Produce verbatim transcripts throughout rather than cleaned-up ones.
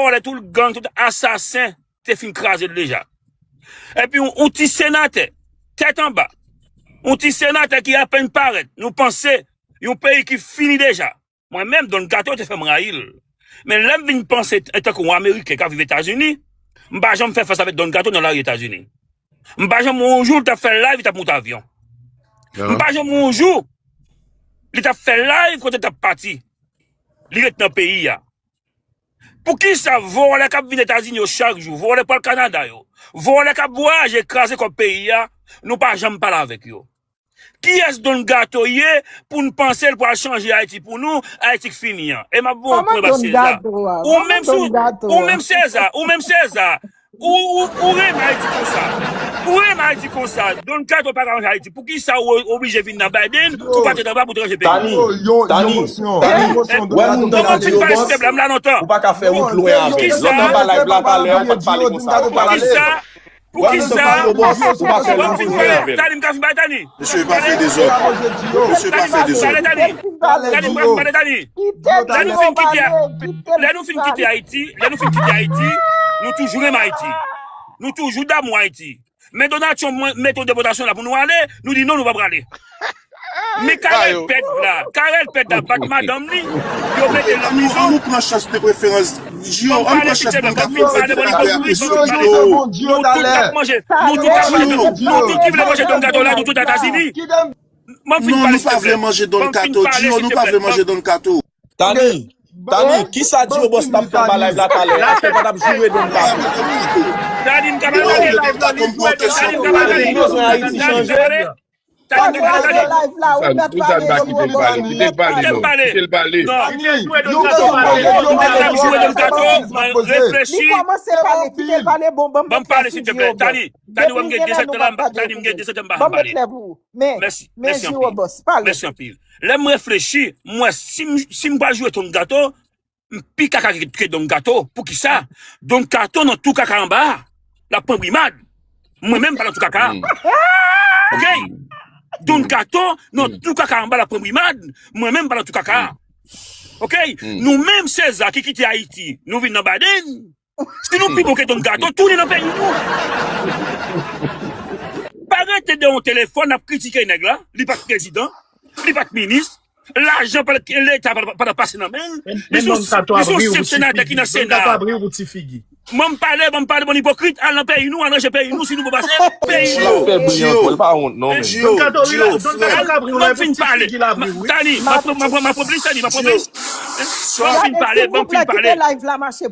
vòlè, tout gang, tout asasen te fin kraze l deja. Epi yon, yon ti senatè, tèt anba, yon ti senatè ki apèn parèt, nou panse yon peyi ki fini deja. Mwen menm, Don Kato te fè m rayi l. Men lè m vin panse antanke yon Ameriken k ap viv Etazini, m pa janm fè fas avèk Don Kato nan lari Etazini. M pa janm wè yon jou l t ap fè live, li t ap monte avyon. M pa janm wè yon jou li t ap fè live kote l t ap pati. Li ret nan peyi a. Poukisa vòlè k ap vin Etazini yo chak jou, vòlè pral Kanada yo, vòlè k ap vwayaje kraze kòb peyi a, nou pa janm pale avèk yo? Kiyès Don Gato ye pou n panse l pral chanje Ayiti pou nou, Ayiti k fini an? E m ap ba w pwen ba Seza. Ou menm sou, ou menm Seza, ou menm Seza. Ou, ou, ou renmen Ayiti konsa. Ou renmen Ayiti konsa. Don Gato pa ka ranje Ayiti. Poukisa ou oblije vin nan Biden, ou pa te anba pou te ranje peyi? Tani, Tani, Tani, wè moun Don Gato yo bòs, ou pa ka fè wout lwen avè l. Lè m anba live la talè, ou pa t pale konsa. Poukisa? Poukisa? Wè moun Don Gato yo bòs, ou pa fè wout lwen avè l. Tani, m ka fin pale, Tani. Mesye, pa fè dezòd. Mesye, pa fè dezòd. Tani, m ka fin pale, Tani. Lè nou fin kite, lè nou fin kite Ayiti, lè nou fin kite Ayiti, nou toujou renmen Ayiti. Nou toujou damou Ayiti. Men Donald Trump mete yon depòtasyon la pou nou ale, nou di non, nou pa prale. Men Karèl Pèt la, Karèl Pèt la bat madanm li, yo mete l nan prizon. An nou pran chans de preferans. Gio, an nou pran chans pou nou ka fè senatè a presyon pito. Nou tout k ap manje, nou tout k ap manje, nou tout ki vle manje Don Gato la, nou tout Etazini. Ban m fin pale, silteplè. Non, nou pa vle manje Don Gato. Gio, nou pa vle manje Don Gato. Tani, Tani, kisa Gio Boss t ap fè anba live la talè? Èske l pa t ap joure Don Gato? Tani, m ka pale, Tani, m ka pale, Tani, m ka pale, Tani, m ka pale. Tani, m ka pale, Tani. Kite l pale, non. Kite l pale. Non. Kite l pale. Tani, yo bezwen manje Don Gato, m ap poze. Reflechi. Li kòmanse pale, kite l pale, bon, ban m pale, silteplè. Tani, Tani, wè m gen de zèdtan la, Tani, m gen de zèdtan m pa janm pale. Mèsi, mèsi anpil. Mèsi anpil. Lè m reflechi, m wè si m, si m pral joure Don Gato, m pi kaka ke, ke Don Gato. Poukisa? Don Gato nan twou kaka anba a, l ap pran brimad. Mwen menm m pa nan twou kaka a. Oke? Don Gato nan twou kaka anba, l ap pran brimad. Mwen menm m pa nan twou kaka a. Oke? Nou menm Seza ki kite Ayiti, nou vin nan Biden. Si nou pi bon ke Don Gato, tounen nan peyi nou. Pa rete dèyè yon telefòn ap kritike nèg la, li pa t prezidan, li pa t minis, lajan pa t, Leta pa t, pa t ap pase nan men l. Li se yon senp senatè ki nan Sena. Ban m pale, ban m pale, bann ipokrit, al nan peyi nou, al ranje peyi nou, si nou bon pase peyi nou. Gio, Gio, Gio, frè. Ban m fin pale. Tani, m ap, m ap, m ap replis, Tani, m ap replis. Ban m fin pale, ban m fin pale.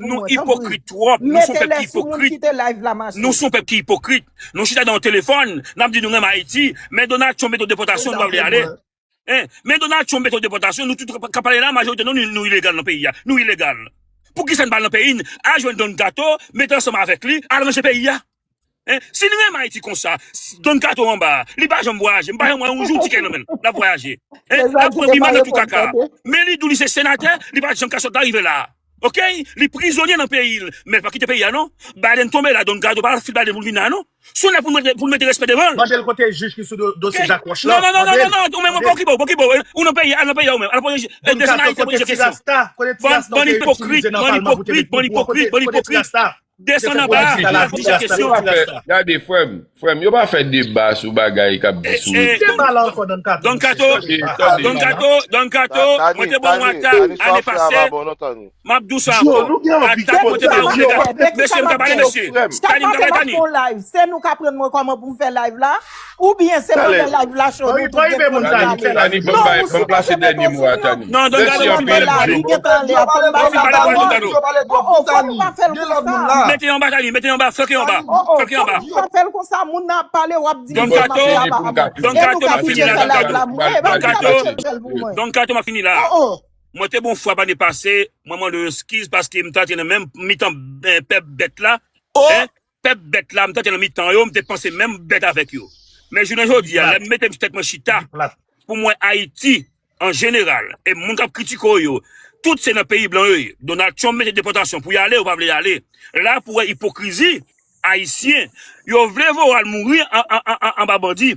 Nou ipokrit twòp, nou se yon pèp ki ipokrit. Nou se yon pèp ki ipokrit. Nou chita nan yon telefòn, n ap di nou renmen Ayiti, men Donald Trump mete yon depòtasyon, nou pa vle ale. Hein? Men Donald Trump mete yon depòtasyon, nou tout k ap pale la, majorite nou, nou, nou ilegal nan peyi a. Nou ilegal. Poukisa n pa al nan peyi n? Al jwenn Don Gato, mete ansanm avèk li, al ranje peyi a. Hein? Si n renmen Ayiti konsa, si Don Gato anba a, li pa janm vwayaje, m pa janm wè yon jou tikè nan men l, l ap vwayaje. Hein? L ap pran brimad nan twou kaka. Men li di w li se senatè, li pa t janm ka sot la rive la. Oke? Li prizonye nan peyi l, men l pa kite peyi a non. Biden tonbe la, Don Gato pa fil Biden pou l vin la non. Se yon lè pou n mete, pou n mete respè devan l. Mande l kote jij ki sou do-, dosye Jak Wòch la. Non, non, non, non, non, non, ou menm, ou pa okipe w, pa okipe w. Ou nan peyi a, al nan peyi a ou menm. Al poze, desann Ayiti, poze kesyon. Bann ipokrit, bann ipokrit, bann ipokrit, bann ipokrit. Desann anba a, al poze kesyon. Gade, frè m, frè m, yo pa fè deba sou bagay k ap di sou rezo. Don Kato, Don Kato, Don Kato, mwen te ba w yon atak ane pase. M ap di w sa ankò. Atak mwen te ba w, mesye, m ka pale, mesye. Tani, m ka pale, Tani. Se nou k aprann mwen kòman pou m fè live la? Oubyen se pandan live la cho nou tout gen pou nou pale? Tani, ban m bay, ban m plase dènye mo a, Tani. Non, Don Kato, ban m pale, Tani. Ban m fin pale, Don Kato. Oh, oh, fò nou pa fè l konsa. Mete anba, Tani, mete anba, flanke anba. Flanke anba. Fò nou pa fè l konsa, moun nan ap pale, w ap di Don Kato, Don Kato, m ap fini la, Don Kato. Don Kato, m ap fini la. Mwen te bon frap ane pase, mwen mande w eskiz paske m t antre nan menm mitan, eh, pèp bèt la. Hein? Pèp bèt la, m t antre nan mitan yo, m te panse menm bèt avèk yo. Men jounen jodi a, lè m mete m sou tèt mwen chita, pou m wè Ayiti, an jeneral, e moun k ap kritike w yo, tout se nan peyi blan yo ye. Donald Trump mete depòtasyon pou y ale, yo pa vle y ale. La pou w wè ipokrizi ayisyen, yo vle voye w al mouri an, an, an, an, anba bandi.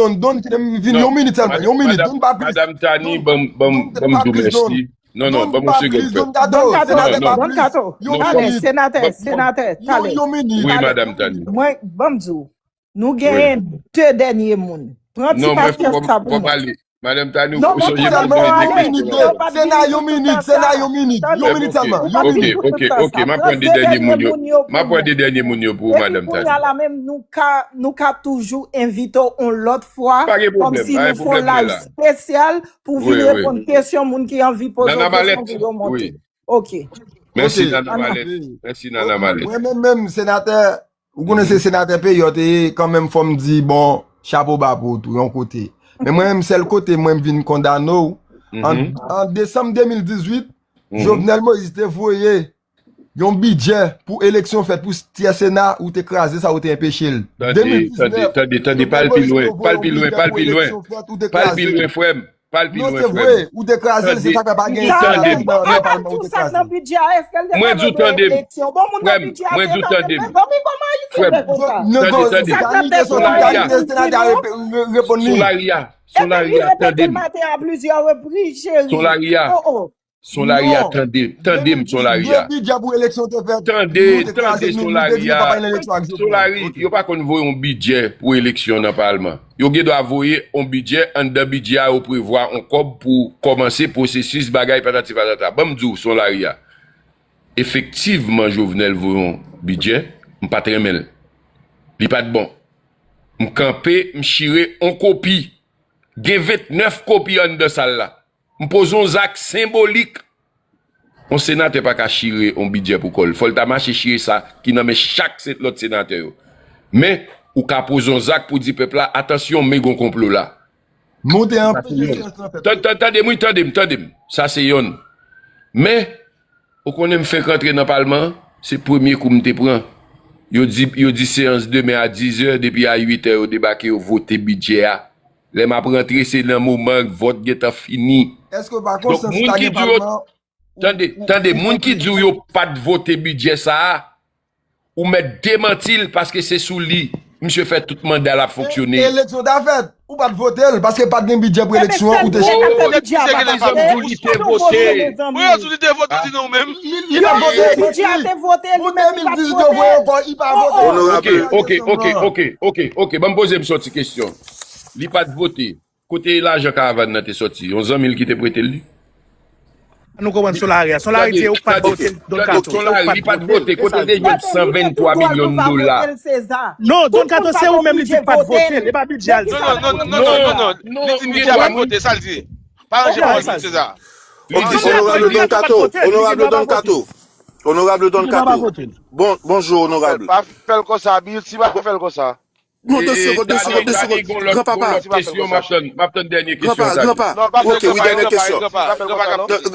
Don, Don, kite m vin yon minit sèlman, yon minit, Don pa plis. Madanm Tani, ban m, ban m, ban m di w mèsi. Non, non, ban m yon segond, frè. Don Kato, senatè pa plis. Yon minit. Senatè, senatè, talè. Yon minit. Wi, madanm Tani. Mwen, ban m di w, nou genyen de dènye moun. Pran ti pasyans sa pou mwen. Madanm Tani, ou sonje pou mwen de kesyon. Sena, yon minit, Sena, yon minit, yon minit sèlman, yon minit. Ok, ok, ok, m ap pran de dènye moun yo. M ap pran de dènye moun yo pou ou, madanm Tani. Epi kounye a la menm, nou ka, nou ka toujou envite w yon lòt fwa, kòmsi nou fè yon live espesyal pou w vin reponn kesyon moun ki anvi poze w kesyon pou yo monte. Ok. Mèsi, Nana Malèt. Mèsi, Nana Malèt. Mwen menm, menm, senatè, ou konnen se senatè peyi a w te ye, kanmenm fò m di, bon, chapo ba pou ou tou, yon kote. Men mwen menm, sèl kote mwen vin kondane w, an, an desanm de mil dizuit, Jovenel Moïse te voye yon bidjè pou eleksyon fèt pou tyè Sena, ou te kraze sa, ou te enpeche l. Tande, tande, tande, tande, pa al pi lwen, pa al pi lwen, pa al pi lwen, pa al pi lwen, frè m. Pa al pi lwen, frè m. Non, se vre, ou te kraze l, se sa k fè pa gen eleksyon nan palman, ou te kraze l. Mwen di w tande m. Frè m, mwen di w tande m. Frè m, tande, tande. Solaria. Solaria. Solaria, tande m. Solaria. Solaria, tande, tande m, Solaria. Tande, tande, Solaria. Solari, yo pa konn voye yon bidjè pou eleksyon nan palman. Yo gen dwa voye yon bidjè, anndan bidjè a, yo prevwa yon kòb pou kòmanse pwosesis bagay patati patata. Ban m di w, Solari a. Efektivman, Jovenel voye yon bidjè, m pa t renmen l. Li pa t bon. M kanpe, m chire yon kopi. Gen ventnèf kopi anndan sal la. M poze yon zak senbolik. Yon senatè pa ka chire yon bidjè pou kò l. Fò l ta mache chire sa ki nan men chak se-, lòt senatè yo. Men, ou ka poze yon zak pou di pèp la, atansyon, men gon konplo la. Monte anpil de seyans nan fèt. Tan-, tan-, tande m, wi, tande m, tande m. Sa se yonn. Men, ou konnen m fenk rantre nan palman an, se premye kou m te pran. Yo di, yo di seyans demen a diz è, depi a uit è yo debake, yo vote bidjè a. Lè m ap rantre, se nan moman vòt gentan fini. Èske pa konsans ta gen palman? Tande, tande, moun ki di w yo pa t vote bidjè sa a, ou mèt demanti l paske se sou li misye fè tout manda l ap fonksyone. Eleksyon ta fèt, ou pa t vote l paske pa t gen bidjè pou eleksyon an, ou te chita. Mwen di w li te vote. Mwen di w li te vote, di non menm. Li pa t vote. Bidjè a te vote, li menm li pa t vote. Onorab. Ok, ok, ok, ok, ok, ok. Ban m poze m soti kesyon. Li pa t vote. Kote lajan karavàn nan te soti? Yon zanmi l ki te prete l li? Nou konprann Solari a. Solari di ou pa t vote Don Kato. Solari, li pa t vote. Kote l te jwenn san venntwa milyon dola? Non, Don Kato, se ou menm li di pa t vote l. E pa bidjè a li di. Non, non, non, non, non, non. Li di bidjè a pa t vote, sa l di. Pa ranje pawòl Seza. Onorab Don Kato, Onorab Don Kato. Onorab Don Kato. Bon, bonjou, onorab. Pa fè l konsa, Beauty, pa fè l konsa. Non, de segonn, de segonn, de segonn. Granpapa. Granpapa, granpapa. Ok, wi, dènyè kesyon.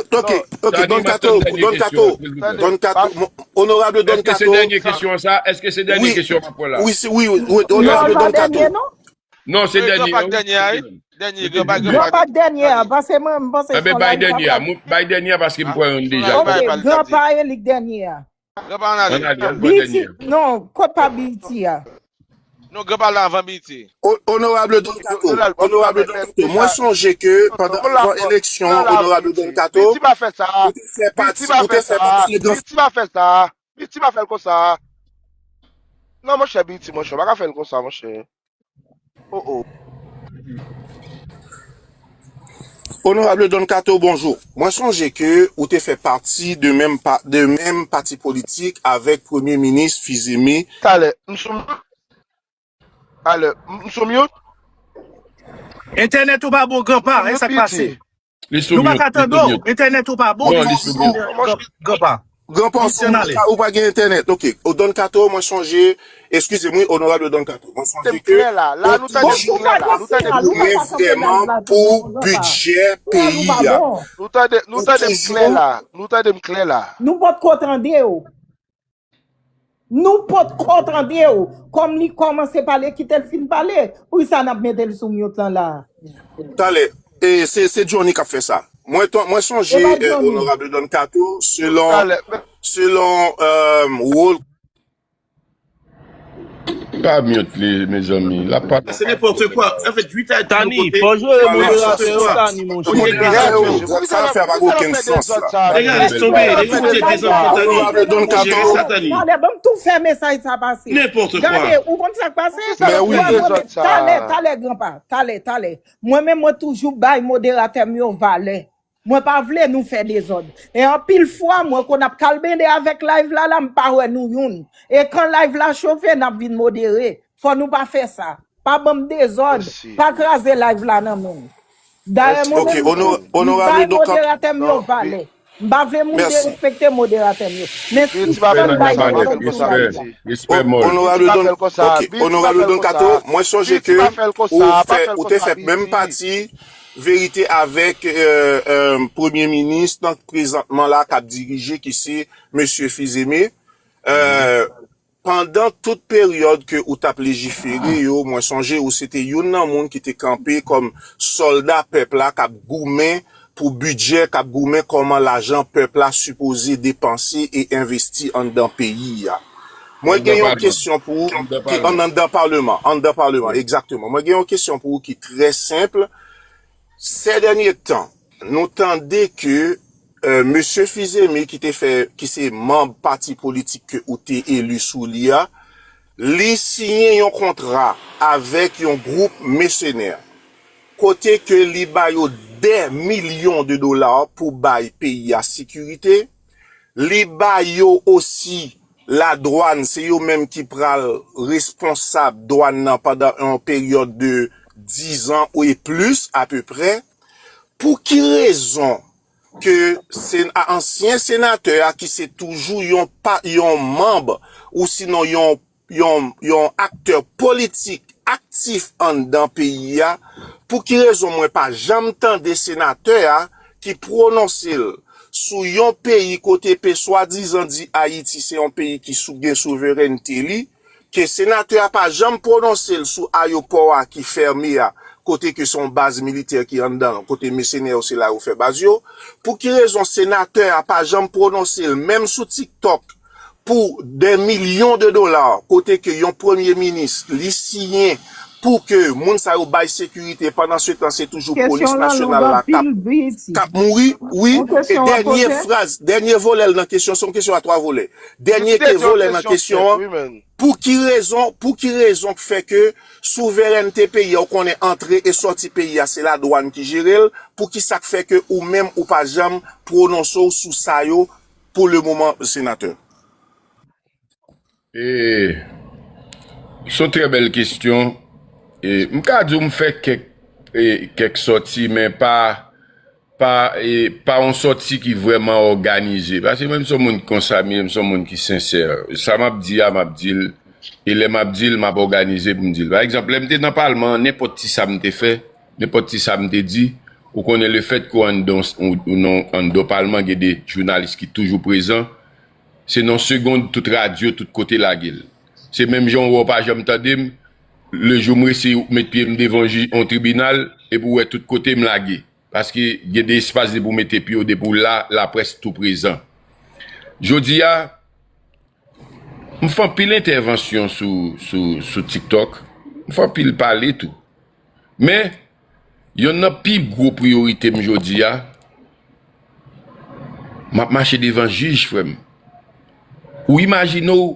Ok, ok, Don Kato, Don Kato, Don Kato, onorab Don Kato. Èske se dènyè kesyon sa? Èske se dènyè kesyon m ap pran la? Wi, wi, wi, onorab Don Kato. Non, se dènyè. Granpa k dènyè a, wi. Dènyè, Granpa k dènyè a, pase mwen, m panse se yon lari. Bay dènyè a, bay dènyè a paske m pran youn deja. Ok, Granpa e li k dènyè a. Granpa, ann ale. Ann ale, ann pran dènyè a. Non, kot pa Beauty a? Non, Granpa la anvan Beauty. Onorab Don Kato, onorab Don Kato, mwen sonje ke pandan, avan eleksyon, onorab Don Kato, ou te fè pati, ou te fè pati de Granpa. Piti pa fè sa. Piti pa fè l konsa. Non, monchè, Piti, monchè, ou pa ka fè l konsa, monchè. Oh, oh. Onorab Don Kato, bonjou. Mwen sonje ke ou te fè pati de menm pa-, de menm pati politik avèk Premye Minis Fizeme. Talè, m sou mute? Talè, m sou mute? Entènèt ou pa bon, Granpa, e sa k pase? Nou pa ka tande w, entènèt ou pa bon, Granpa. Granpa, ou pa gen entènèt. Ok. O Don Kato, mwen sonje, eskize m, wi, onorab Don Kato. Mwen sonje ke ou toujou ap goumen vrèman pou bidjè peyi a. Nou tande, nou tande m klè la. Nou tande m klè la. Nou potko tande w. Nou potko tande w. Kòm li kòmanse pale, kite l fin pale. Poukisa n ap mete l sou mute lan la? Talè, e, se, se Johnny k ap fè sa. Mwen, ton- mwen sonje, E pa e, Johnny. Onorab Don Kato, selon, Talè, men selon e, wòl Pa mute li, mezanmi. L ap pale. C'est n'importe quoi. En fait, huit à Tani, fò jere Talè, moderatè yo, Tani, monchè. Modere yo, sa sa fè pa gen okenn sans la. Nèg ale tonbe, nèg fout jere sa, Tani. Talè, ban m tou fè mesaj sa pase. N'importe Gade, quoi. Ou konn sa k pase? Men wi. Talè, talè, granpa, talè, talè. Mwen menm, mwen toujou bay moderatè m yo valè. Mwen pa vle nou fè dezòd. E anpil fwa, mwen konn ap kalbende avèk live la, la, m pa wè nou youn. E kan live la chofe, n ap vin modere. Fò nou pa fè sa. Pa ban m dezòd, pa kraze live la nan men m. Dayè, mwen Ok, menm, ono- m Onorab bay Don Kato. moderatè m yo valè. M pa vle moun Mèsi. derespekte moderatè m yo. Men si Ti bagay m bay sa, yo pa fè Respè, konsa. respè, Mol. Onorab Ti pa Don, fè l konsa, ok, Bibi, pa Onorab fè l Don Kato, konsa. Mwen sonje Bibi, ke pa fè l konsa, ou pa fè, fè l ou te konsa, fè menm Bibi. Pati verite avèk e, e, premye minis nan prezantman la k ap dirije, ki se mesye Fils-Aimé. E, pandan tout peryòd ke ou t ap lejifere yo, mwen sonje ou se te youn nan moun ki te kanpe kòm sòlda pèp la k ap goumen pou bidjè, k ap goumen kòman lajan pèp la sipoze depanse e envesti anndan peyi a. Mwen gen yon kesyon pou ou ki an anndan paleman, anndan paleman, egzakteman. Mwen gen yon kesyon pou ou ki trè senp. Sè dènye tan, nou tande ke e, mesye Fils-Aimé ki te fè, ki se manb pati politik ke ou te eli sou li a, li siyen yon kontra avèk yon gwoup mèsenè, kote ke li ba yo dè milyon de dola pou bay peyi a sekirite, li ba yo osi ladwàn, se yo menm ki pral responsab dwàn nan pandan yon peryòd de dizan ou e plis apeprè. Pou ki rezon ke se, a, ansyen senatè a ki se toujou yon pa, yon manb ou sinon yon, yon, yon aktè politik aktif anndan peyi a, pou ki rezon mwen pa janm tande senatè a ki pwononse l sou yon peyi kote pe swadizan di Ayiti se yon peyi ki sou, gen souverènte li, ke senatè a pa janm pwononse l sou ayopò a ki fèmen a, kote ke se yon baz militè ki anndan, kote mèsenè yo se la yo fè baz yo, pou ki rezon senatè a pa janm pwononse l menm sou TikTok pou dè milyon de dola, kote ke yon premye minis li siyen pou ke moun sa yo bay sekirite, pandan se tan se toujou polis nasyonal la k ap, k ap mouri, wi. E dènye fraz, dènye volè l nan kesyon, se yon kesyon a twa volè. Dènye ke volè nan kesyon an, pou ki rezon, pou ki rezon k fè ke souverènte peyi a, ou konnen antre e sòti peyi a, se ladwàn ki jere l, pou ki sa k fè ke ou menm ou pa janm pwononse w sou sa yo pou le moman, senatè? E, se yon trè bèl kesyon. E, m ka di w m fè kèk, e, kèk sòti, men pa, pa, e, pa yon sòti ki vrèman òganize. Paske mwen, m se yon moun konsa, m ye, m se yon moun ki sensè. Sa m ap di a, m ap di l. E lè m ap di l, m ap òganize pou m di l. Pa egzanp, lè m te nan palman an, nenpòt ti sa m te fè, nenpòt ti sa m te di, ou konnen lefètke w anndan, ou, ou nan, anndan palman, gen de jounalis ki toujou prezan, se nan segonn, tout radyo, tout kote lage l. Se menm jan w wè w pa janm tande m, lejou m resi met pye m devan jij, yon tribinal, epi w wè tout kote m lage. Paske gen de espas depi w mete pye w, depi w la, laprès tou prezan. Jodi a, m fè anpil entèvansyon sou, sou, sou TikTok. M fè anpil pale tou. Men, yonn nan pi gwo priyorite m jodi a, m ap mache devan jij, frè m. Ou imajine w,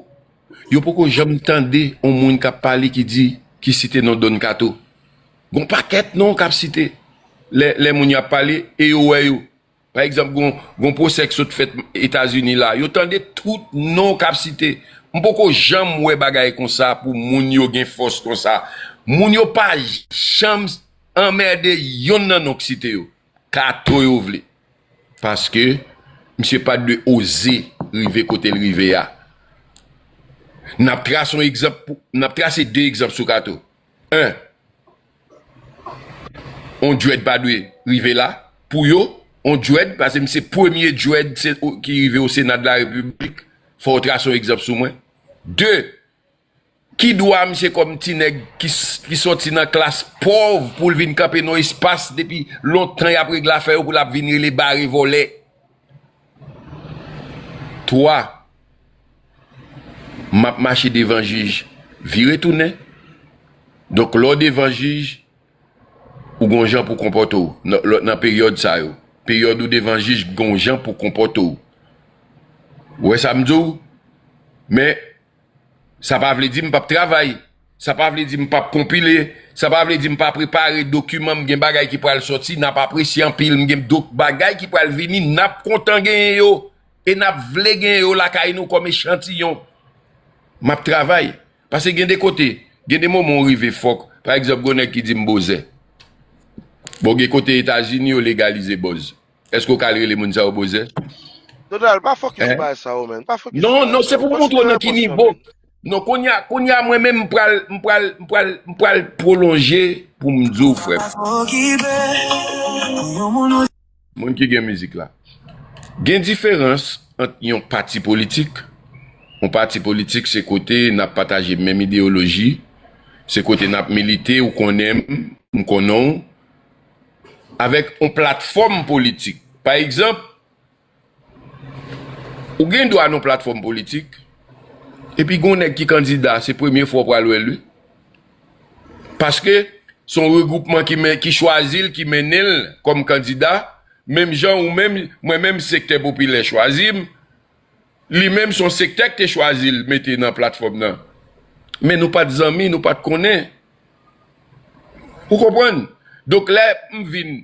yo poko janm tande yon moun k ap pale ki di, ki site non Don Kato. Gon pakèt non k ap site lè, lè moun yo ap pale e yo wè yo. Pa egzanp, gon, gon pwosè k sot fèt Etazini la. Yo tande tout non k ap site. M poko janm wè bagay konsa pou moun yo gen fòs konsa. Moun yo pa janm anmède yonn nan non k site yo. Kato yo vle. Paske misye pa t dwe oze rive kote l rive a. N ap trase yon egzanp pou, n ap trase de egzanp sou Kato. En, yon dread pa dwe rive la. Pou yo, yon dread, paske m se premye dread se, ki rive o Sena de la Repiblik. Fò w trase yon egzanp sou mwen. De, ki dwa misye kòm ti nèg ki, s- ki sòti nan klas pòv pou l vin kanpe nan espas depi lontan y ap regle afè yo pou l ap vin rele bare vòlè? Twa, m ap mache devan jij, vire tounen. Donk, lè w devan jij, ou gon jan pou konpòte w nan, nan peryòd sa yo. Peryòd ou devan jij, gon jan pou konpòte w. Ou wè sa m di w? Men, sa pa vle di m p ap travay. Sa pa vle di m p ap konpile. Sa pa vle di m pa prepare dokiman. M gen bagay ki pral sòti, n ap apresye anpil. M gen dòt bagay ki pral vini, n ap kontan genyen yo. E n ap vle genyen yo lakay nou kòm echantiyon. M ap travay. Paske gen de kote, gen de moman ou rive fòk. Pa egzanp, gon nèg ki di m bozè. Bon, gen kote Etazini yo legalize bòz. Èske w ka al rele moun sa yo bozè? Donald, pa focus sou bagay sa yo, man. Pa focus sou bagay sa yo. Non, non, se pou m montre w nan ki nivo. Non, kounye a, kounye a, mwen menm, m pral, m pral, m pral, m pral pwolonje pou m di w, frè m. Moun ki gen mizik la. Gen diferans ant yon pati politik. Yon pati politik, se kote n ap pataje menm ideyoloji, se kote n ap milite, ou konnen m, m konnen w, avèk yon platfòm politik. Pa egzanp, ou gen dwa nan yon platfòm politik, epi gen yon nèg ki kandida, se premye fwa w pral wè l, wi. Paske se yon regwoupman ki, men, ki chwazi l, ki mennen l kòm kandida, menm jan ou menm, mwen menm, sektè popilè chwazi m, li menm se yon sektè ki te chwazi l mete nan platfòm nan. Men nou pa t zanmi, nou pa t konnen. Ou konprann? Donk, lè m vin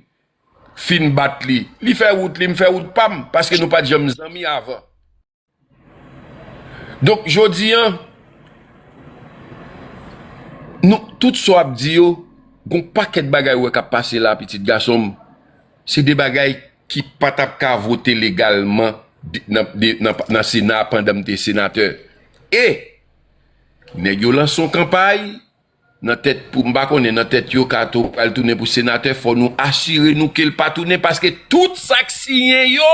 fin bat li, li fè wout li, m fè wout pa m, paske nou pa t janm zanmi avan. Donk, jodi a, nou, tout sa w ap di yo, gon pakèt bagay ou wè k ap pase la, pitit gason m, se de bagay ki pa t ap ka vote legalman de- nan, de- nan, nan Sena a pandan m te senatè. E, nèg yo lanse yon kanpay nan tèt, pou m pa konnen, nan tèt yo, Kato pral tounen pou senatè, fò nou asire nou ke l pa tounen, paske tout sa k siyen yo,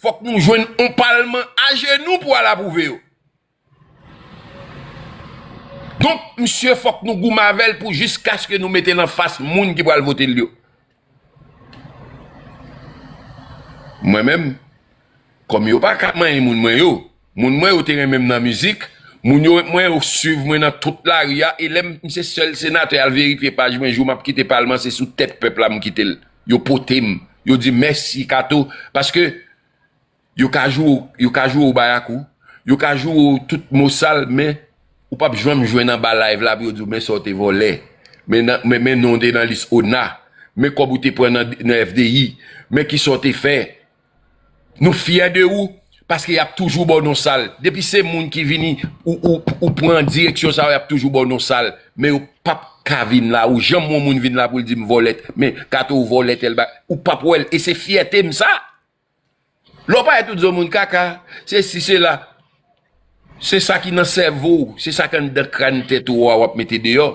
fòk nou jwenn yon palman ajenou pou al apwouve yo. Donk, misye, fòk nou goumen avè l pou jiskaske nou mete l anfas moun ki pral vote l yo. Mwen menm, kòm yo pa ka manyen moun mwen yo, moun mwen yo te renmen m nan mizik, moun yo mwen yo swiv mwen nan tout lari a, e lè m, m se sèl senatè al verifye paj mwen, jou m ap kite palman, se sou tèt pèp la m kite l. Yo pote m, yo di mèsi Kato, paske yo ka joure, yo ka joure w bayakou, yo ka joure w tout mo sal, men ou p ap janm jwenn anba live la pou yo di w men sa w te vòlè, men, men, men non w te nan lis ona, men kòb ou te pran nan, nan F D I, men kisa w te fè. Nou fyè de ou, paske y ap toujou ba w non sal. Depi se moun ki vini, ou, ou, ou pran direksyon sa yo, y ap toujou ba w non sal. Men yo p ap ka vin la, ou janm wè yon moun vin la pou l di m vòlè, men Kato w vòlè tèl bagay. Ou p ap wè l, e se fyète m sa. Lè w parèt ou di yon moun kaka, sesi, sela. Se sa ki nan sèvo w, se sa k anndan kràn tèt ou a w ap mete deyò.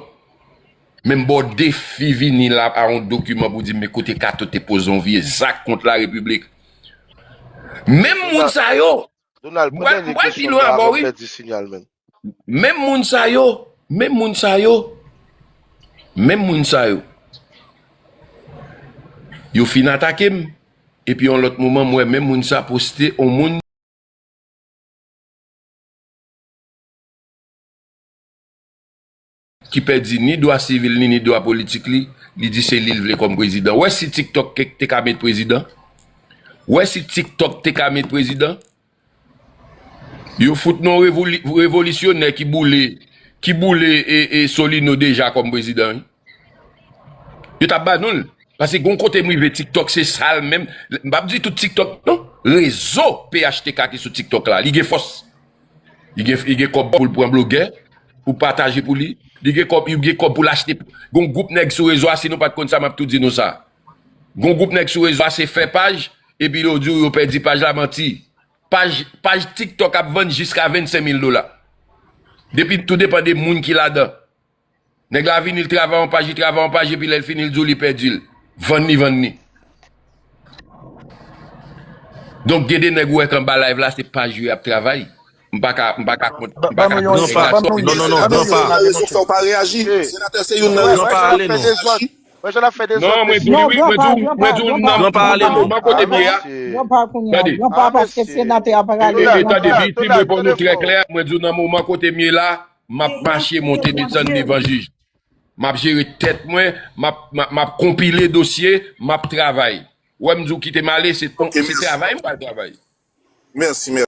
Men m ba w defi vini la a yon dokiman pou di m men kote Kato te poze yon vye zak kont larepiblik. Menm moun sa yo, m pral, m pral pi lwen ankò, wi. Menm moun sa yo, menm moun sa yo, menm moun sa yo, yo fin atake m. Epi yon lòt moman, m wè menm moun sa poste yon moun ki pèdi ni dwa sivil li, ni dwa politik li, li di se li l vle kòm prezidan. Wè si TikTok te, te ka met prezidan? Wè si TikTok te ka met prezidan? Yo fout nou revoli- revolisyonè ki boule, ki boule e, e Solino deja kòm prezidan, wi. Yo t ap ba nou l. Paske gon kote m rive TikTok se sal menm. M p ap di tout TikTok non. Rezo P H T K ki sou TikTok la, li gen fòs. Li gen, li gen kòb pou l pran blogè, pou pataje pou li. Li gen kòb, li gen kòb pou l achte. Gon gwoup nèg sou rezo a, si nou pa t konn sa, m ap tou di nou sa. Gon gwoup nèg sou rezo a, se fè paj, epi yo di w yo pèdi paj la, manti. Paj, paj TikTok ap vann jiska vennsenk mil dola. Depi tou depann de moun ki ladan. Nèg la vini, l travay yon paj, li travay yon paj, epi lè l fini, l di w li pèdi l. Vann li, vann li. Donk, gen de nèg ou wè k anba live la, se paj yo y ap travay. M pa ka, m pa ka kont, m pa ka kont. Non, non, non, non, Granpa. Rezon fè w pa reyaji. Senatè se youn nan rezon. Granpa, ale nou. Mwen jan ap fè dezòd. Non, mwen di w, wi, mwen di w, mwen di w, nan, Granpa, ale nan nou. Moman kote m ye a, Mesye. Granpa kounye a, Tande. Granpa, paske senatè a pral ale. Tande, tande, Vitim reponn nou trè klè, mwen di w nan moman kote m ye la, m ap mache monte desann devan jij. M ap jere tèt mwen, m ap, m ap, m ap konpile dosye, m ap travay. Ou wè m di w kite m ale, se travay m pral travay. Mèsi, mèsi.